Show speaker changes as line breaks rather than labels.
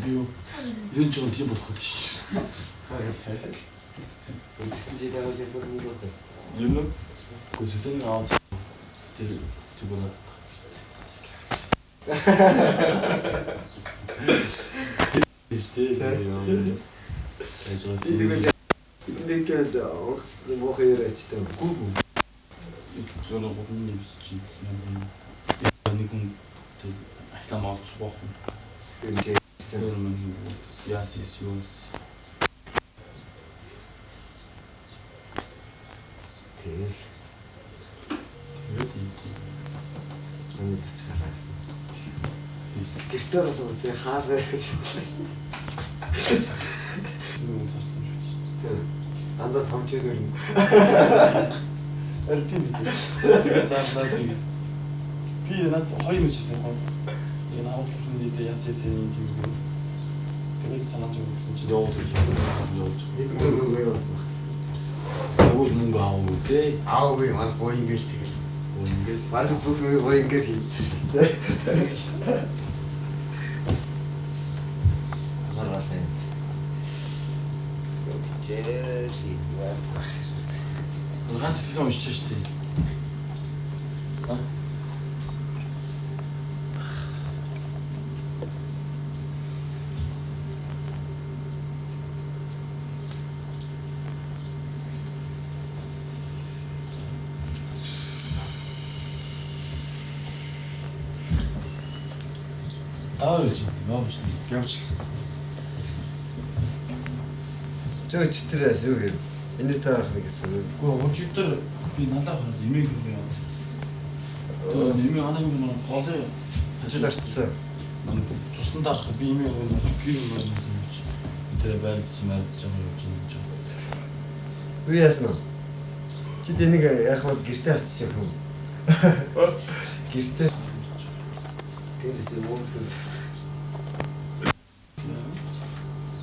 Юу? Юу ч юм тийм болох гэдэг ш.
Тэгсэн чи дагаж явах юм уу?
Юм уу? Гэхдээ тэр аав тэр тийм болоо. Тэстэй юм.
Тэгэл эндээ ургас муухай яриачтай.
Гүү гүү. Тэр гурван нэвс чинь юм. Нэг хүн тэр ахлаа маалцах байхгүй.
Тэр
Тэр мөн яас яас юус.
Тэгэл
Тэгэл юм.
Өнөөдөр ч гараасан. Гэртээ болов тий хаалаа гэж.
Юм зарсан шүү.
Тий. Дандаа томчээд өрнө.
Ари тийм үү. Тэгээд зарлаа тэгээс. Би над хоёр мэдчихсэн гол. Энэ авах нийтээ яас яас юм тийм үү. Тэгээд санааж өгсөн чинь явуул явуулж.
Нэг мөнгө явуулсан баг.
Өөр мөнгө аав уу те.
Аавгүй манай гоо ингээл тэгэл.
Гоо ингээл.
Манай бүх юм гоо ингээл хийж. Амар байна. Бичээл хийдэг.
Ганц хэлхэн уншиж штэ. А? Тааж явж явж.
Жоо чөтгөр юу гэв? Энэ таарах нэг гэсэн.
Үгүй өчигдөр би налаа хараад эмээг юм яа. Тэгээ эмээ анаа юм нэг голын
ажил орчихсон.
Нэг цусны дарах би эмээг юм гэр юм байна гэж. Тэр байлдсан байлдж байгаа юм чинь.
Би яасан уу? Чи тэнийг яг бол гэртээ авчихсан юм. Гэртээ. Тэрээс муу төс.